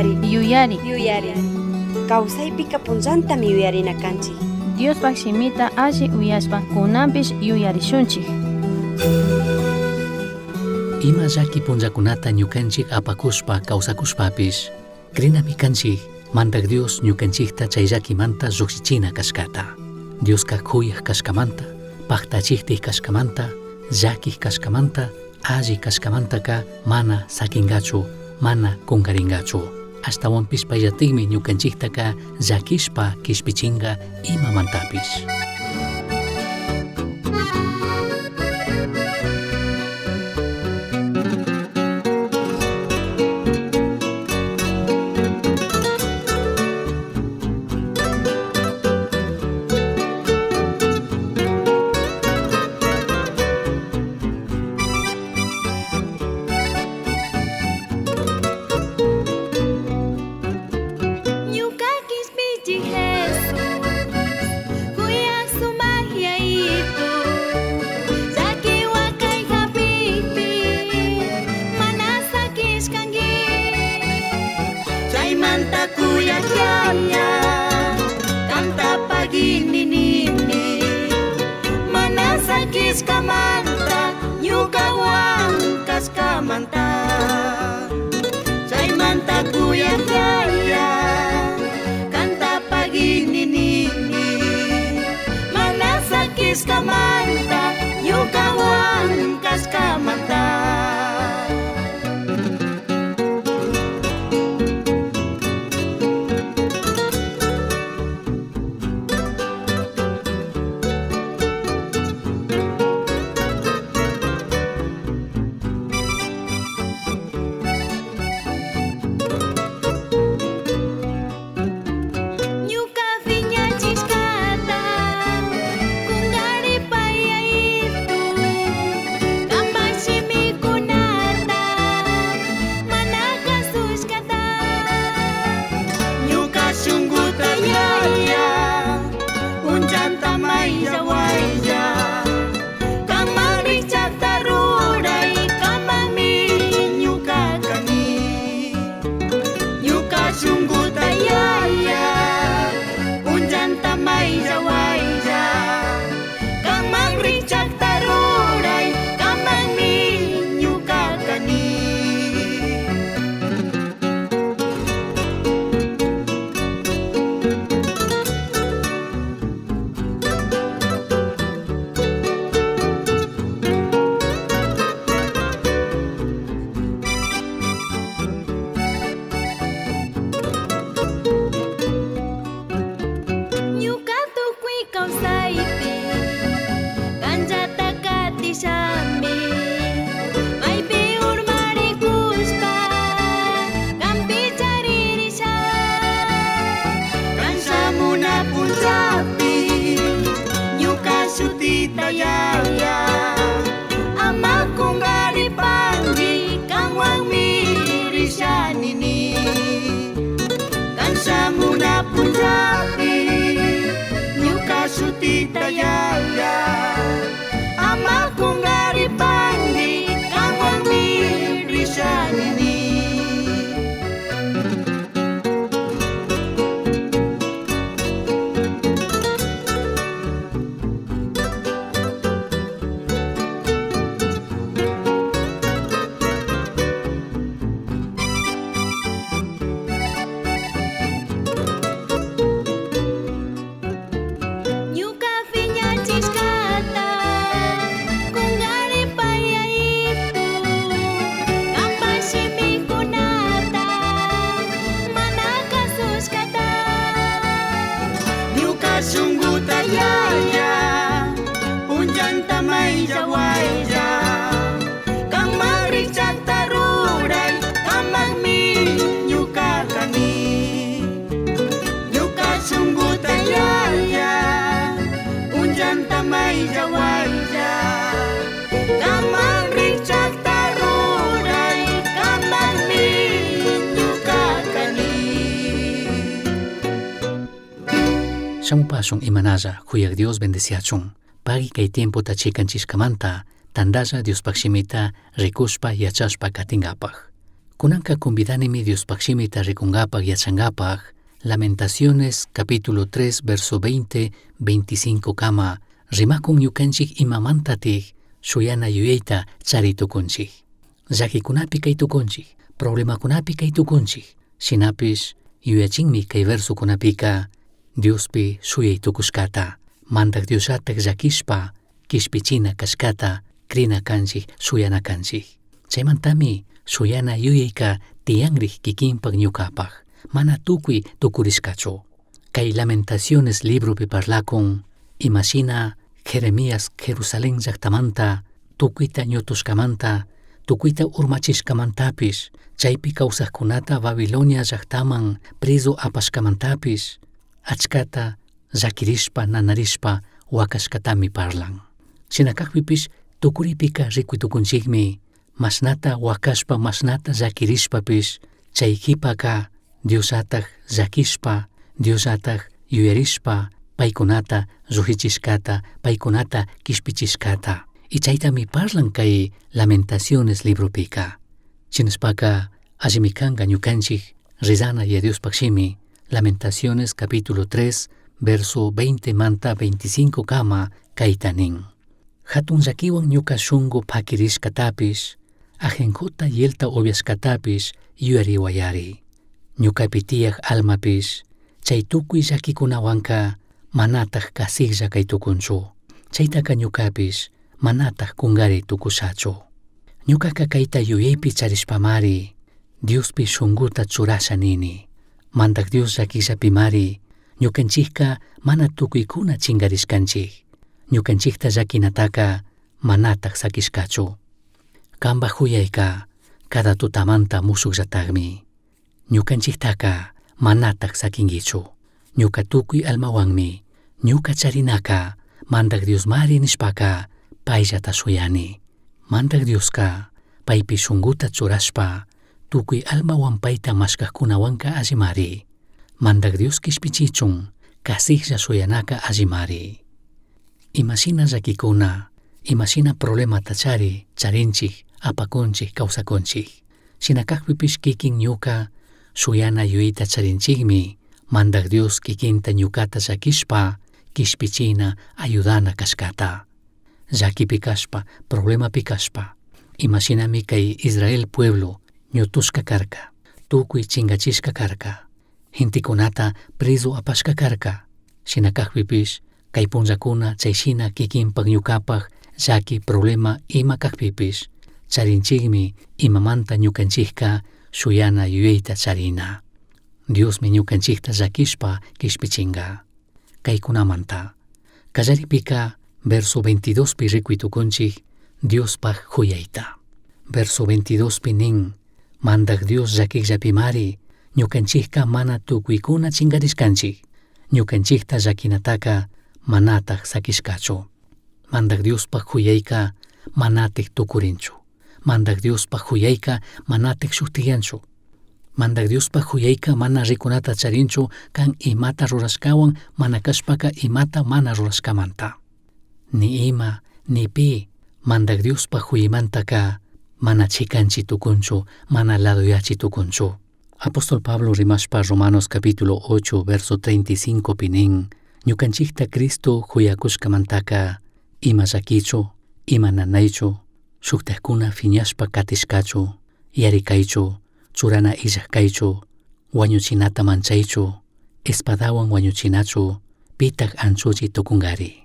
Yuyari. Yuyari. Yuyari. Kawsaypika punllantami yuyarina kanchik. Diospaj shimita alli uyashpa kunanpish yuyarishunchik. Ima llaqui punllacunata ñucanchik apacushpa causacushpapish, crinami canchik Mandaj Dios ñucanchikta chay llaquimanta llujshichina cashcata. Diosca juyaj cashcamanta, pajtachijtij cashcamanta, llaquij cashcamanta, alli cashcamantaca mana saquingachu, mana cungaringachu. Ashtahuanpish paillatikmi ñucanchiktaca llaquishpa quishpichinga imamantapish. Ñuka kishpichik Jesús, kuyaj sumak yayitu, llaki wakay hapikpi mana sakishkanki. Chaymanta kuyak yaya, kanta pagini nini, mana sakishkamanta, ñukawan kashkamanta. Chaymanta kuyak yaya, kanta pagini nini, mana sakishkamanta, ñukawan kashkamanta. Ñuka phiñachishkata kungaripay yayitu, kanpak shimikunata mana kasushkata. Ñuka shunkuta yaya, punllanta maylla waylla, kanman rikchakta ruray, kanmanmi ñuka kani. Ñuka shunkuta yaya, punllanta maylla waylla, kanman rikchakta ruray, kanmanmi ñuka kani. Ñuka tukuy kawsaypi kanllata katishami, maypi urmarikushpa kanpi charirisha. Kan shamuna punllapi ñuka shutita yaya, ama kungaripanki, kanwanmi rishanini. Kan shamuna punllapi ñuka shutita yaya, ama kungaripanki, kanwanmi rishanini. Ñuka phiñachishkata kungaripay yayitu, kanpak shimikunata mana kasushkata. Ñuka shunkuta yaya, punllanta maylla waylla, kanman rikchakta ruray, kanmanmi ñuka kani. Ñuka shunkuta yaya, punllanta maylla waylla, kanman rikchakta ruray, kanmanmi ñuka kani. Shamupashun imanalla juyaj Dios bendeciachun. Pagui kay tiempota chikanchishkamanta, tandalla Diospaj shimita rikushpa yachashpa katingapaj. Kunanka convidanimi Diospaj shimita rikungapak yachangapak Lamentaciones capítulo 3 verso 20 25 kama rimakun ñukanchik imamantatik shuyana yuyayta chari tukunchik. Llakikunapi kay tukunchik, problemakunapi kay tukunchik. Shinapish yuyachinmi kay versokunapika Diospi shuyay tukushkata, Mandak Diosllatak llakishpa kishpichina kashkata krina kanchik shuyana kanchik. Chaymantami shuyana yuyayka tiyanrik kikinpak ñukapak, mana tukuy tukurishkachu. Kay Lamentaciones libropi parlakun imashina Jeremías Jerusalén llaktamanta tukuyta ñutushkamanta, tukuyta urmachishkamantapish, chaypi kawsaqkunata Babilonia llaktaman preso apashkamantapish, achkata llakirishpa nanarishpa wakashkatami parlan. Shina kakpipish tukuripika rikuy tukunchikmi mashnata wakashpa mashnata llakirishpapish chay qhipaka Diosllatak llakishpa Diosllatak yuyarishpa paykunata llujichishkata paykunata kishpichishkata. Y chaytami parlan kay Lamentaciones libropika. Shinashpaka allimi kanka ñukanchik rezana Yaya Diospaj shimi Lamentaciones capítulo 3 verso 20 manta 25 kama kayta nin. Hatun llakiwan ñuka shunku pakirishkatapish, ajenjota hielta upyashkatapish yuyariwayari. Ñukapi tiyaj almapish, chay tukuy llakikunawanka manataj kasiklla kay tukunchu. Chaytaka ñukapish manataj kungari tukushachu. Ñukaka kayta yuyaypi charishpamari, Diospi shunkuta churasha nini. Mandak Dios llakillapimari, ñukanchikka mana tukuykuna chinkarishkanchik. Ñukanchikta llakinataka manataj sakishkachu. Kanpaj juyayka cada tutamanta mushukllatakmi. Ñukanchiktaka manataj sakinkichu. Ñuka tukuy almawanmi, ñuka charinaka Mandak Diosmari nishpaka payllata shuyani. Mandak Dioska paypi shunkuta churashpa tukuy almawan payta mashkajkunawanka allimari. Mandak Dios kishpichichun kasiklla shuyanaka allimari. Imashina llakikuna, imashina problemata chari, charinchik, apakunchik, kawsakunchik. Shina kakpipish kikin ñuka shuyana yuyayta charinchikmi, Mandak Dios kikinta ñukata llakishpa kishpichina ayudana kashkata. Llakipi kashpa, problemapi kashpa, imashinami kay Israel pueblo ñutushka karka, tukuy chinkachishka karka, gentekunata preso apashka karka. Shina kakpipish kay punllakuna chay shina kikinpak ñukapak llaki problema ima kakpipish charinchikmi imamanta ñukanchikka shuyana yuyayta charina. Diosmi ñukanchikta llakishpa kishpichinka. Kaykunamanta. Kallaripika verso 22 pi rikuy tukunchik Diospaj juyayta. Verso 22 pi nin, Mandak Dios llakikllapimari, ñukanchikka mana tukuykuna chinkarishkanchik. Ñukanchikta llakinataka manataj sakishkachu. Mandak Diospaj juyayka manatik tukurinchu. Mandak Diospaj juyayka manatik shuktiyanchu. Mandak Diospaj juyayka mana rikunata charinchu kan imata rurashkawan mana kashpaka imata mana rurashkamanta. Ni ima, ni pi, Mandak Diospaj juyaymantaka mana chikanchi tukunchu, mana ladoyachi tukunchu. Apóstol Pablo rimashpa Romanos capítulo 8 verso 35 pi nin, ñukanchikta Cristo juyakushkamantaka ima llakichu, ima nanaychu, shuktajkuna fiñashpa katishkachu, yarikaychu, churana illaj kaychu, wañuchinata manchaychu, espadawan wañuchinachu, pitaj anchuchi tukunkari.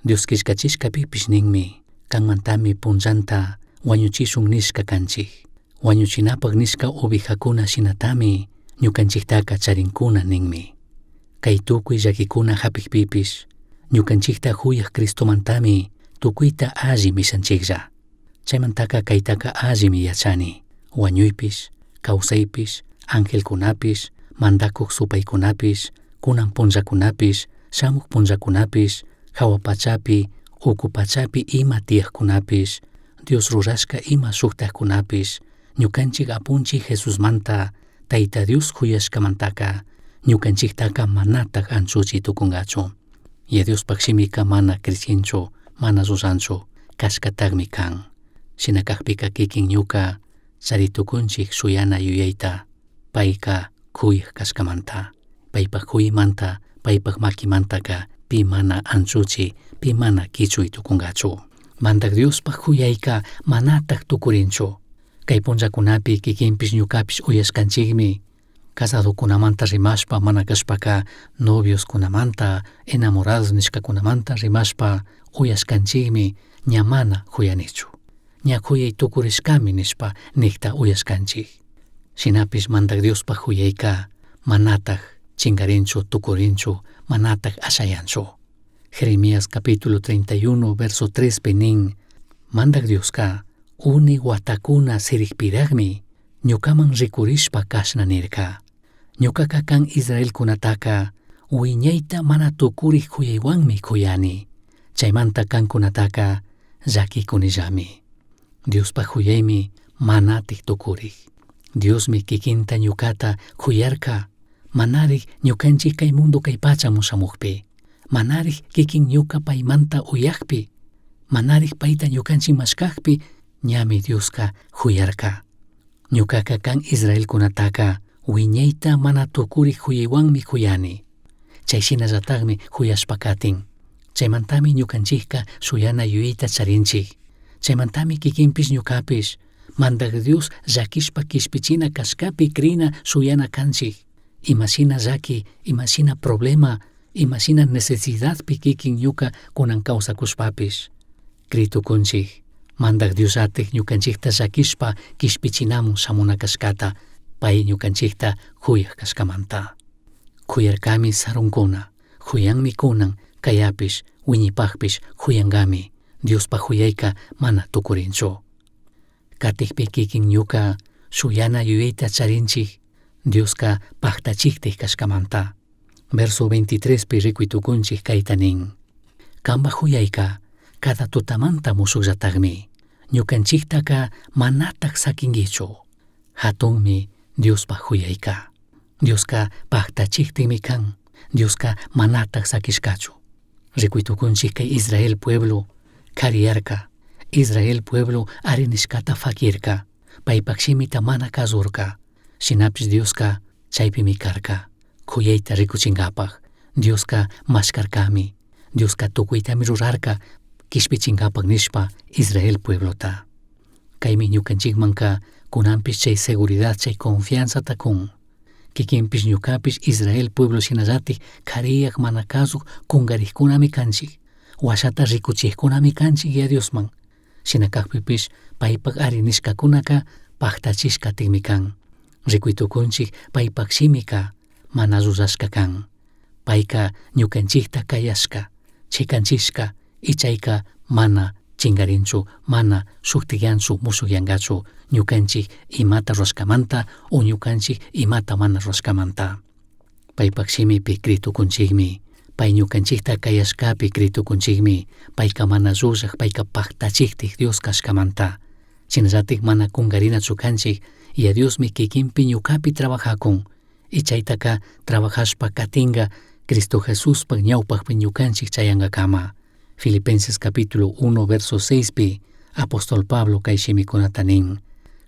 Dios killkachishkapipish ninmi, kanmantami punllanta wañuchishun nishka kanchik. Wañuchinapak nishka ovejakuna shinatami ñukanchiktaka charinkuna ninmi. Kay tukuy llakikuna hapikpipish, ñukanchikta juyaj Cristomantami tukuyta alli mishanchiklla. Chaymantaka kaytaka allimi yachani. Wañuypish, kawsaypish, angelkunapish, mandakuq supaykunapish, kunan punllakunapish, shamuq punllakunapish, hawa pachapi, uku pachapi ima tiyajkunapish, Dios rurashka ima shuktajkunapish, ñukanchik apunchik Jesusmanta, Tayta Dios juyashkamantaka, ñukanchiktaka manataj anchuchi tukunkachu. Yaya Diospaj shimika mana crichinchu, mana ruranchu, kashkatakmi kan. Shina kakpika kikin ñuka Chari tukunchik shuyana yuyayta payka kuyaj kashkamanta. Paypak kuymanta, paypak makimantaka pi mana anchuchi, pi mana kichuy tukunkachu. Mandak Diospaj kuyayka manatak tukurinchu. Kay punllakunapi kikinpish ñukapish uyashkanchikmi. Casadokunamanta rimashpa mana kashpaka novioskunamanta, enamorados nishkakunamanta rimashpa uyashkanchikmi ña mana kuyanichu. Ña kuyay tukurishkami nishpa nikta uyashkanchik. Shinapish Mandak Diospaj kuyayka manatak chingarinchu tukurinchu, manatak ashayanchu. Jeremías capítulo 31 verso 3 pi nin, Mandak Dioska uni watakuna sirikpiraqmi ñukaman rikurishpa kashna nirka. Ñukaka kan Israelkunataka wiñayta mana tukurik kuyaywanmi kuyani. Chaymanta kankunataka llakikunillami. Diospaj kuyaymi manatik tukurik. Diosmi kikinta ñukata kuyarka, manarik ñukanchik kay mundo kay pachamun shamukpi, manarik kikin ñuka paymanta uyakpi, manarik payta ñukanchik mashkakpi, ñami Dioska kuyarka. Ñukaka kan Israelkunataka wiñayta mana tukurik kuyaywanmi kuyani. Chay shinallatakmi kuyashpa katin. Chaymantami ñukanchikka shuyana yuyayta charinchik. Chaymantami kikinpish ñukapish Mandak Dios llakishpa kishpichina kashkapi krina shuyana kanchik. Imashina llaki, imashina problema, imashina necesidadpi kikin ñuka kunan kawsakushpapish. Kritukunchik, Mandak Diosatik ñukanchikta llakishpa kishpichinamun shamuna kashkata, pay ñukanchikta kuyaj kashkamanta. Kuyarkami sarunkuna, kuyanmi kunan, kayapish, wiñipakpish kuyankami, Diospaj kuyayka mana tukurinchu. Katikpi kikin ñuka shuyana yuyayta charinchik, Dioska paktachiktik kashkamanta. Verso 23 pi rikuy tukunchik kayta nin. Kanpak kuyayka cada tutamanta mushukllatakmi. Ñukanchiktaka manatak sakinkichu. Hatunmi Diospaj kuyayka. Dioska paktachiktikmi kan. Dioska manatak sakishkachu. Rikuy tukunchik kay Israel pueblo kariyarka. Israel pueblo arinishkata fakirka. Paypak shimita mana kazurka. Shinapish Dioska chaypimi karka. Kuyayta rikuchinkapak. Dioska mashkarkami. Dioska tukuytami rurarka kishpichinkapak nishpa Israel pueblota. Kaymi ñukanchikmanka kunanpish chay seguridad, chay confianzata kun. Kikinpish ñukapish Israel pueblo shinallatik kariyak mana kazuk kungarikkunami kanchik. Washata rikuchikkunami kanchik ya Diosman. Shina kakpipish paypak ari nishkakunaka paktachishkatikmi kan. Rikuy tukunchik paypak shimika mana rurashka kan. Payka ñukanchikta kayashka, chikanchishka, ichayka mana chingarinchu, mana shuktiyanchu, mushukyankachu, ñukanchik imata rurashkamanta o ñukanchik imata mana rurashkamanta. Paypak shimipi kritukunchikmi, pay ñukanchikta kayashkapi kritukunchikmi, payka mana llullak, payka paktachiktik Dios kashkamanta. Shinallatik mana kungarinachu kanchik, ya Diosmi kikinpi ñukapi trabajakun. Y chaytaka trabajashpa katinga Cristo Jesuspak ñawpakpi ñukanchik chayankakama. Filipenses capítulo 1 verso 6 pi apóstol Pablo kay shimikunata nin.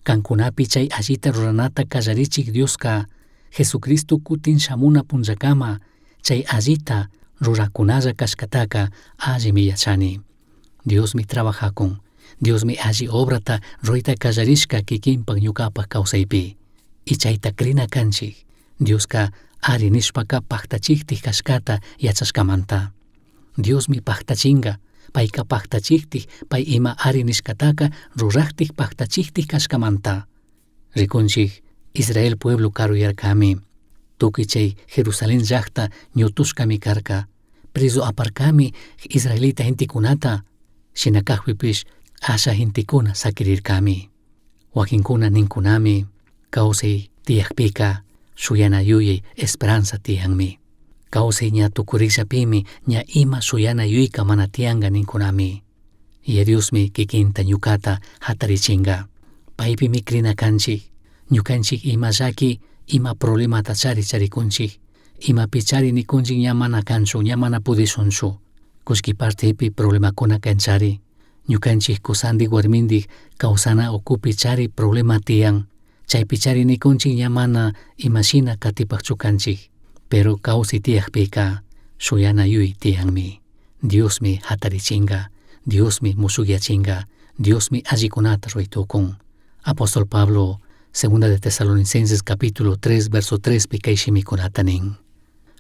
Kankunapi chay allita ruranata kallarichik Dioska Jesucristo kutin shamuna punllakama chay allita rurakunalla kashkataka allimi yachani. Diosmi trabajakun. Diosmi alli obrata rurayta kallarishka kikinpak ñukapak kawsaypi. Y chayta krina kanchik. Dioska ari nishpaka paktachiktik kashkata yachashkamanta. Diosmi paktachinga, payka paktachiktik, pay ima ari nishkataka ruraktik paktachiktik kashkamanta. Rikunchik, Israel pueblo karuyarkami. Tukuy chay Jerusalén llakta ñutushkami karka. Preso aparkami israelita gentekunata. Shina kakpipish asha gentekuna sakirirkami. Wakinkuna ninkunami, kawsay tiyakpika shuyana yuyay esperanza tiyanmi. Kawsay ña tukurikllapimi ña ima shuyana yuyka mana tiyanka ninkunami. Y Diosmi kikinta ñukata hatarichinka. Paypimi krina kanchik. Ñukanchik ima llaki, ima problemata chari charikunchik. Imapi chari nikunchik ña mana kanchu, ña mana pudishunchu. Kullki partipi problemakuna kanchari. Ñukanchik kusandik warmindik kawsana ukupi chari problema tiyan, chaypi chari nikunchik ña mana imashina katipakchu kanchik, pero kawsay tiyakpika shuyana yuyay tiyanmi. Diosmi hatarichinka, Diosmi mushukyachinka, Diosmi allikunata ruray tukun. Apóstol Pablo, Segunda de Tesalonicenses capítulo 3 verso 3 pi kay shimikunata nin.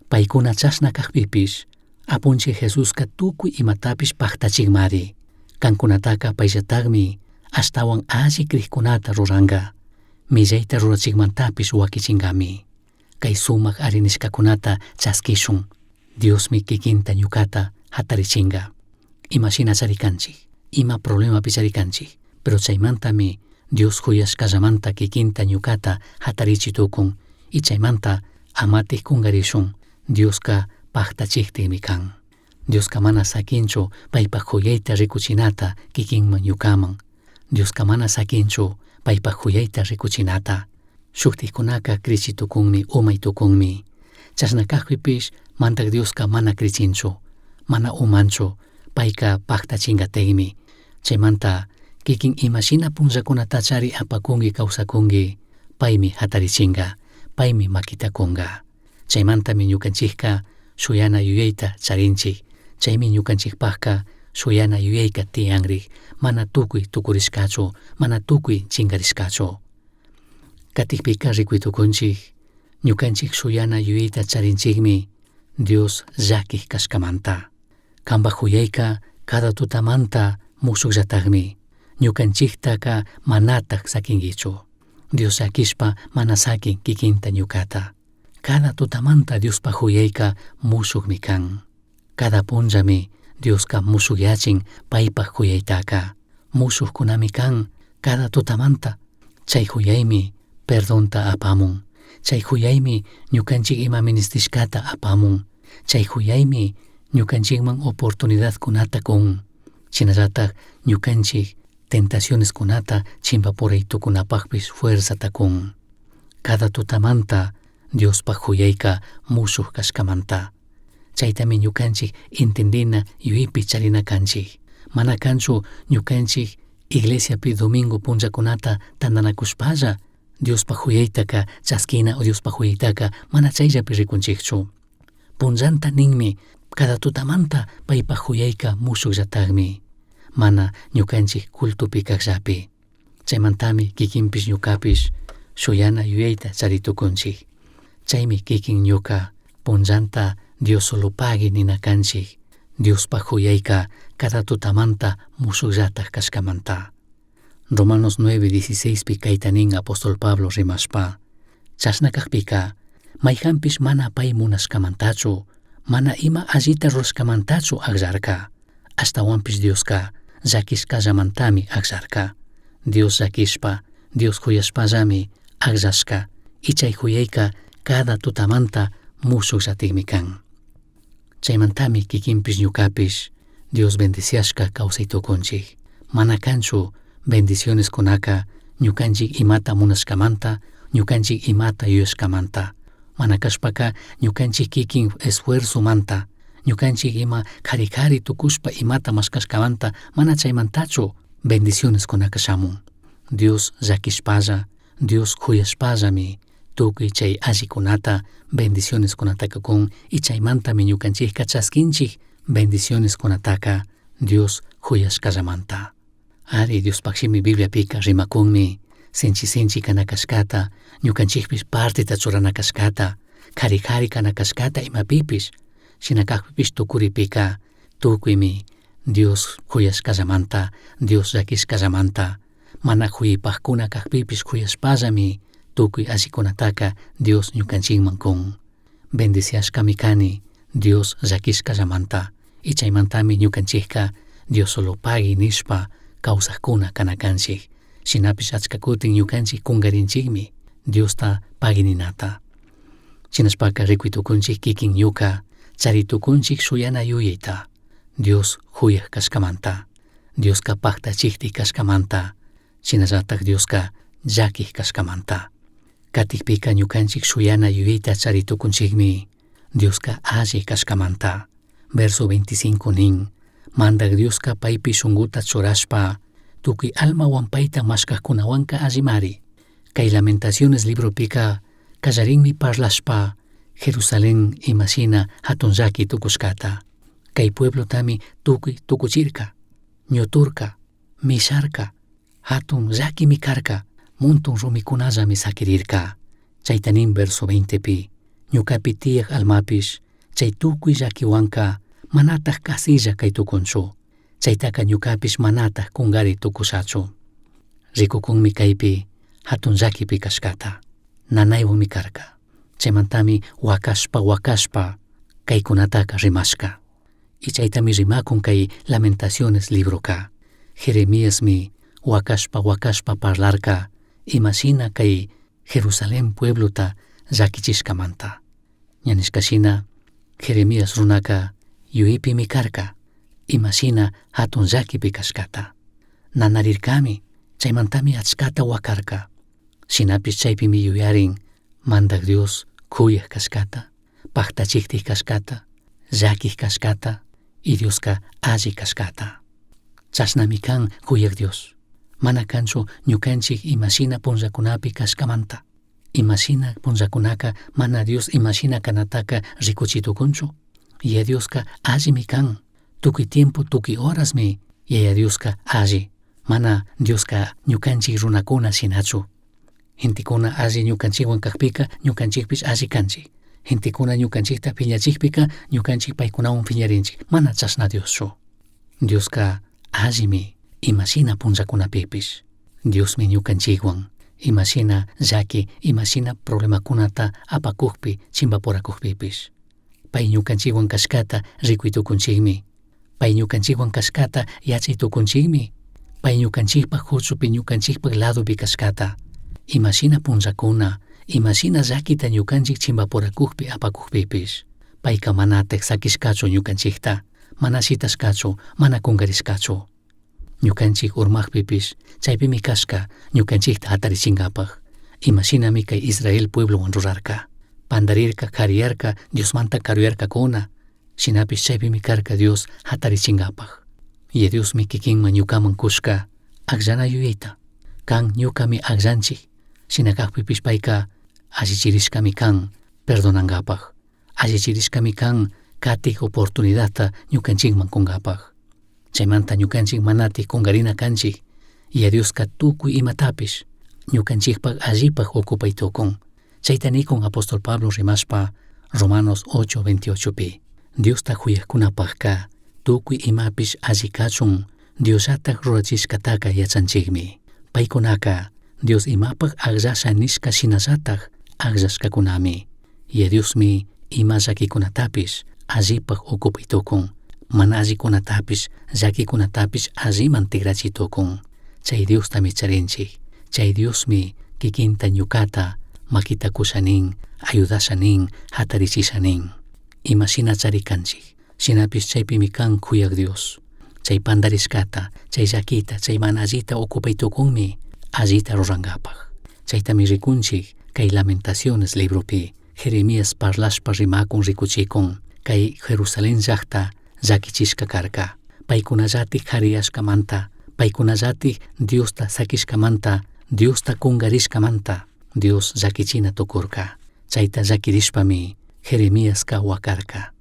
Paykuna chashna kakpipish, Apunchik Jesuska tukuy imatapish paktachikmari. Kankunataka payllatakmi ashtawan alli krikkunata ruranka. Millayta rurachikmantapish wakichinkami. Kay sumak arinishkakunata chaskishun. Diosmi kikinta ñukata hatarichinka. Imashina charikanchik, ima problemapi charikanchik, pero chaymantami Dios huyashkallamanta kikinta ñukata hatarichi tukun y chaymanta amatik kunkarishun Dioska paktachiktikmi kan. Dioska mana sakinchu paypak huyayta rikuchinata kikinman ñukaman. Dioska mana sakinchu paypak huyayta rikuchinata. Shuktikkunaka krichi tukunmi, umay tukunmi. Chashna kakpipish Mandak Dioska mana krichinchu, mana umanchu, payka paktachinkatikmi. Chaymanta kikin imashina punllakunatachari apakunki kawsakunki, paymi hatarichinka, paymi makita kunka. Chaymantami ñukanchikka shuyana yuyayta charinchik, chaymi ñukanchikpakka shuyana yuyayka tiyanrik, mana tukuy tukurishkachu, mana tukuy chinkarishkachu. Katikpika rikuy tukunchik, ñukanchik shuyana yuyayta charinchikmi Dios llakik kashkamanta. Kanpak huyayka cada tutamanta mushukllatakmi, ñukanchiktaka manatak sakinkichu. Dios llakishpa mana sakin kikinta ñukata. Cada tutamanta Diospak huyayka mushukmi kan. Cada punllami Dioska mushukyachin paypak huyaytaka. Mushukkunami kan cada tutamanta. Chay huyaymi perdonta apamun. Chay huyaymi ñukanchik ima ministishkata apamun. Chay huyaymi ñukanchikman oportunidadkunata kun. Shinallatak ñukanchik tentacioneskunata chimpapuray tukunapakpish fuerzata kun. Cada tutamanta Diospak huyayka mushuk kashkamanta. Chaytami ñukanchik entendina yuyaypi charina kanchik. Mana kanchu ñukanchik iglesiapi domingo punllakunata tantanakushpalla Diospak huyaytaka chaskina o Diospak huyaytaka mana chayllapi rikunchikchu. Punllanta ninmi cada tutamanta paypak huyayka mushukllatakmi. Mana ñukanchik cultopi kakllapi. Chaymantami kikinpish ñukapish shuyana yuyayta chari tukunchik. Chaymi kikin ñuka punllanta Dios solo pagui nina kanchik. Diospak huyayka cada tutamanta mushukllatak kashkamanta. Romanos 9:16 pi kayta nin apóstol Pablo rimashpa. Chashna kakpika, mayjanpish mana pay munashkamantachu, mana ima allita rurashkamantachu akllarka. Ashtawanpish Dioska llakishkallamantami akllarka. Dios llakishpa, Dios huyashpallami akllashka. Y chay huyayka cada tutamanta mushukllatikmi kan. Chaymantami kikinpish ñukapish Dios bendiciashka kawsay tukunchik. Mana kanchu bendicioneskunaka ñukanchik imata munashkamanta, ñukanchik imata yuyashkamanta. Mana kashpaka ñukanchik kikin esfuerzomanta, ñukanchik ima kari kari tukushpa imata mashkashkamanta, mana chaymantachu bendicioneskunaka shamun. Dios llakishpalla, Dios huyashpallami tukuy chay allikunata bendicioneskunataka kun y chaymantami ñukanchikka chaskinchik bendicioneskunataka Dios huyashkallamanta. Ari Diospaq shimi Bibliapika rimakunmi sinchi sinchi kana kashkata, ñukanchikpish partita churana kashkata, kari kari kana kashkata imapipish, shina kakpipish tukuripika tukuymi Dios huyashkallamanta, Dios llakishkallamanta, mana huyaypakuna kakpipish huyashpallami tukuy allikunataka Dios ñukanchikman kun. Bendiciashkami kani Dios llakishkallamanta y chaymantami ñukanchikka Dios solo pagui nishpa kawsakuna kana kanchik. Shinapish achka kutin ñukanchik kunkarinchikmi Diosta pagui ninata. Shinashpaka rikuy tukunchik kikin ñuka chari tukunchik shuyana yuyayta Dios huyak kashkamanta, Dioska paktachiktik kashkamanta, shinallatak Dioska llakik kashkamanta. Katikpika ñukanchik shuyana yuyayta chari tukunchikmi Dioska alli kashkamanta. Verso 25 nin, Mandaj Diosca paipi shunguta churashpa, tucui almahuan paita mashcajcunahuanca allimari. Cai Lamentaciones libropica callarinmi parlashpa Jerusalén imashina jatun llaqui tucushcata. Cai pueblotami tucui tucuchirca, ñuturca, misharca, jatun llaquimi carca, muntun rumicunallami saquirirca. Chaita nin verso 20pi, ñucapi tiyaj almapish, chay tucui llaquihuanca manataj casilla cai tucunchu. Chaitaca ñucapish manataj cungari tucushachu. Ricucunmi caipi jatun llaquipi cashcata. Nanaihuanmi carca. Chaimantami huacashpa huacashpa caicunataca rimashca. Y chaitami rimacun cai Lamentaciones libroca. Jeremiasmi huacashpa huacashpa parlarca imashina cai Jerusalén pueblota llaquichishcamanta. Ña nishca shina Jeremías runaca yuyipimi carca imashina jatun llaquipi cashcata. Nanarircami, chaimantami achcata huacarca. Shinapish chaipimi yuyarin Mandaj Dios cuyaj cashcata, pajtachijtij cashcata, llaquij cashcata y Diosca alli cashcata. Chashnami can cuyaj Dios. Mana canchu ñucanchij imashina punllacunapi cashcamanta. Imashina punllacunaca mana Dios imashina canataca ricuchi tucunchu. Yaya Diosca allimi can. Tucui tiempo, tucui horasmi Yaya Diosca alli. Mana Diosca ñucanchij runacuna shinachu. Gentecuna alli ñucanchijhuan cajpica ñucanchijpish alli canchij. Gentecuna ñucanchijta phiñachijpica ñucanchij paicunahuan phiñarinchij. Mana chashna Dioschu. Diosca allimi imashina punllacunapipish. Diosmi ñucanchijhuan imashina llaqui, imashina problemacunata apacujpi, chimbapuracujpipish. Pai ñucanchijhuan cashcata ricui tucunchijmi. Pai ñucanchijhuan cashcata yachai tucunchijmi. Pai ñucanchijpaj juchupi, ñucanchijpaj ladopi cashcata. Imashina punllacuna, imashina llaquita ñucanchij chimbapuracujpi apacujpipish. Paica manataj saquishcachu ñucanchijta, mana shitashcachu, mana cungarishcachu. Ñucanchij urmajpipish, chaipimi cashca ñucanchijta jatarichingapaj. Imashinami cai Israel pueblohuan rurarca. Pandarirca, jariyarca, Diosmanta caruyarcacuna. Shinapish chaipimi carca Dios jatarichingapaj. Y Diosmi kikinman ñucaman cushca agllana yuyayta. Can ñucami agllanchij. Shina cajpipish paica allichirishcami can perdonangapaj. Allichirishcami can catij oportunidadta ñucanchijman cungapaj. Chaimanta ñucanchij manataj cungarina canchij. Y Diosca tucui imatapish ñucanchijpaj allipaj ocupai tucun. Chaita nikun apóstol Pablo rimashpa Romanos 8:28pi. Diosta juyajcunapajca tucui imapish alli cachun Diosllataj rurachishcataca yachanchijmi. Paicunaca Dios imapaj agllasha nishca shinallataj agllashcacunami. Y Diosmi ima llaquicunatapish allipaj ocupai tucun. Mana allicunatapish llaquicunatapish alliman tigrachi tucun. Chay Diostami charinchij. Chay Diosmi kikinta ñucata maquita cusha nin, ayudasha nin, jatarichisha nin. Imashina charicanchij. Shinapish chaipimi can cuyaj Dios. Chay pandarishcata, chay llaquita, chay mana allita ocupai tucunmi allita rurangapaj. Chaitami ricunchij cay Lamentaciones libropi. Jeremías parlashpa rimacun ricuchicun cay Jerusalén llajta llaquichishca carca. Paicunallataj jariyashcamanta, paicunallataj Diosta saquishcamanta, Diosta cungarishcamanta, Dios llaquichina tucurca. Chaita llaquirishpami Jeremiasca huacarca.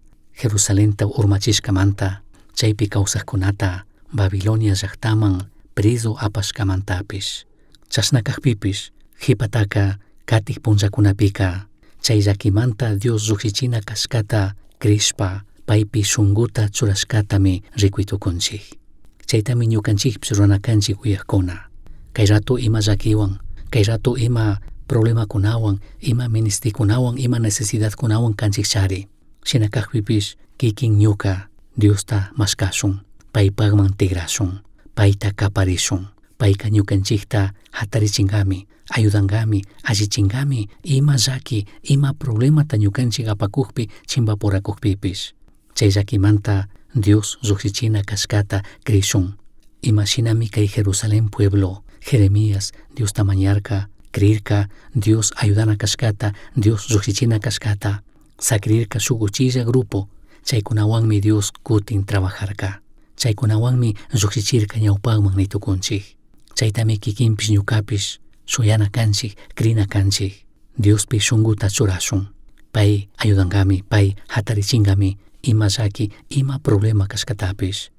Jerusalenta urmachishcamanta, chaipi causajcunata Babilonia llajtaman preso apashcamantapish. Chashna cajpipish, jipataca catij punllacunapica, chay llaquimanta Dios llujshichina cashcata crishpa, paipi shunguta churashcatami ricui tucunchij. Chaitami ñucanchijpish rurana canchij uyajcuna. Cay rato ima llaquihuan, cay rato ima problemacunahuan, ima ministicunahuan, ima necesidadcunahuan canchij chari. Shina cajpipish kikin ñuca Diosta mashcashun, paipajman tigrashun, paita caparishun, paica ñucanchijta jatarichingami, ayudangami, allichingami, ima llaqui, ima problemata ñucanchij apacujpi, chimbapuracujpipish. Chay llaquimanta Dios llujshichina cashcata crishun. Imashinami cay Jerusalén pueblo, Jeremías Diosta mañarca, crirca, Dios ayudana cashcata, Dios llujshichina cashcata, saquirirca shuk uchilla grupo, chaycunahuanmi Dios cutin trabajarca. Chaykunawanmi llukshichirka ñawpakman nitukunchik. Chaytami kikinpish ñukapish shuyana kanchik, krina kanchik. Diospi shunkuta churashun. Pay ayudankami, pay hatarichinkami ima llaki, ima problema kashkatapish.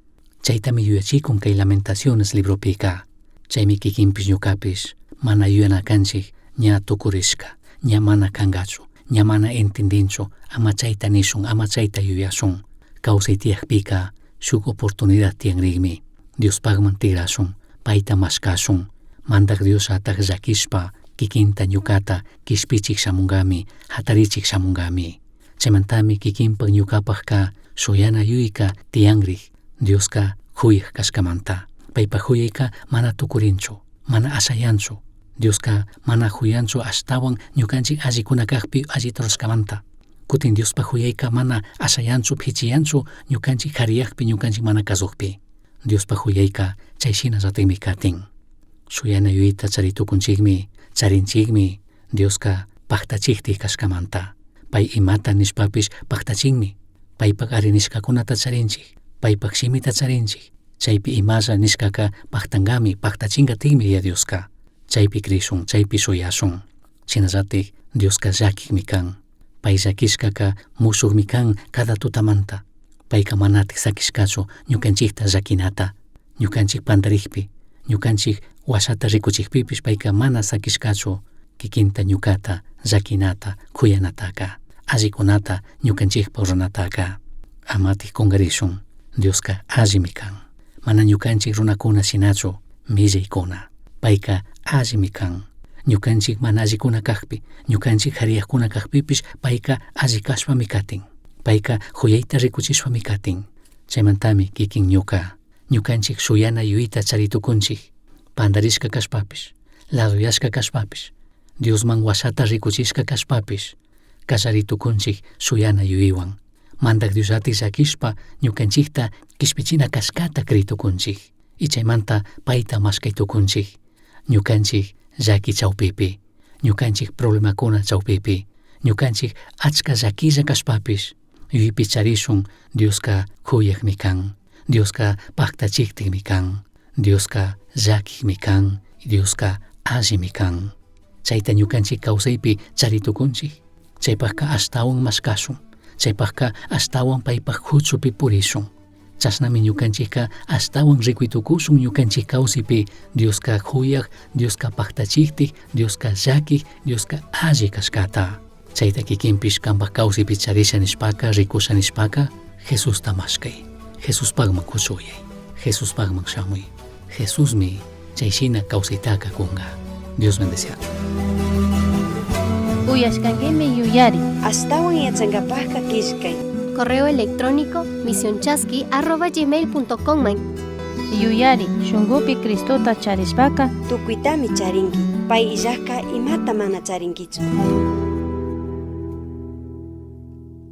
Chaytami yuyachikun kay Lamentaciones libropika. Chaymi kikinpish ñukapish mana yuyana kanchik ña tukurishka, ña mana kankachu, ña mana entendinchu, ama chayta nishun, ama chayta yuyashun. Kawsay tiyakpika shuk oportunidad tiyanrikmi. Diospakman tigrashun, payta mashkashun. Mandak Dios atak llakishpa kikinta ñukata kishpichik shamunkami, hatarichik shamunkami. Chaymantami kikinpak ñukapakka shuyana yuyka tiyanrik. Dioska huyak kashkamanta. Paypak huyayka mana tukurinchu, mana ashayanchu. Dioska mana huyanchu ashtawan ñukanchik allikuna kakpi allita rurashkamanta. Kutin Diospak huyayka mana ashayanchu, phichiyanchu ñukanchik kariyakpi, ñukanchik mana kasukpi. Diospak huyayka chay shinallatikmi katin. Shuyana yuyayta charitukunchikmi, charinchikmi, Dioska paktachiktik kashkamanta. Pay imata nishpapish paktachinmi. Paypak ari nishkakunata charinchik, paypak shimita charinchik. Chaypi imalla nishkaka paktankami, paktachinkatikmi Yaya Dioska. Chaypi krishun, chaypi shuyashun. Shinallatik Dioska llakikmi kan. Pay llakishkaka mushukmi kan cada tutamanta. Payka manatik sakishkachu ñukanchikta llakinata, ñukanchik pantarikpi, ñukanchik washata rikuchikpipish payka mana sakishkachu kikinta ñukata llakinata, kuyanataka, allikunata ñukanchikpa ruranataka. Amatik kunkarishun, Dioska allimi kan. Mana ñukanchik runakuna shinachu millaykuna. Payka allimi kan. Ñukanchik mana allikuna kakpi, ñukanchik hariyakuna kakpipish payka alli kashpami katin. Payka huyayta rikuchishpami katin. Chaymantami kikin ñuka, ñukanchik shuyana yuyayta charitukunchik, pandarishka kashpapish, laduyashka kashpapish, Diosman washata rikuchishka kashpapish, kallaritukunchik shuyana yuyaywan. Mandak Diosllatik llakishpa ñukanchikta kishpichina kashkata kriytukunchik. Y chaymanta payta mashkaytukunchik. Ñukanchik llaki chawpipi, ñukanchik problemakuna chawpipi, ñukanchik achka llakilla kashpapish, yuyaypi charishun Dioska huyakmi kan, Dioska paktachiktikmi kan, Dioska llakikmi kan, Dioska allimi kan. Chayta ñukanchik kawsaypi charitukunchik, chaypakka ashtawan mashkashun, chaypakka ashtawan paypak huchupi purishun. Chashnami ñukanchikka ashtawan rikuytukushun ñukanchik kawsaypi Dioska huyak, Dioska paktachiktik, Dioska llakik, Dioska alli kashkata. Chayta kikinpish kanpak kawsaypi charisha nishpaka, rikusha nishpaka, Jesusta mashkay, Jesuspakman kuchuyay, Jesuspakman shamuy. Jesusmi chay shina kawsaytaka kunka. Dios bendeciachun. Uyashkankimi yuyari. Ashtawan yachankapakka killkay. Correo electrónico misionchasqui@gmail.com. Yuyari, shunkupi Cristota charishpaka Tukuytami charinki. Pay illajka imata mana charinkichu.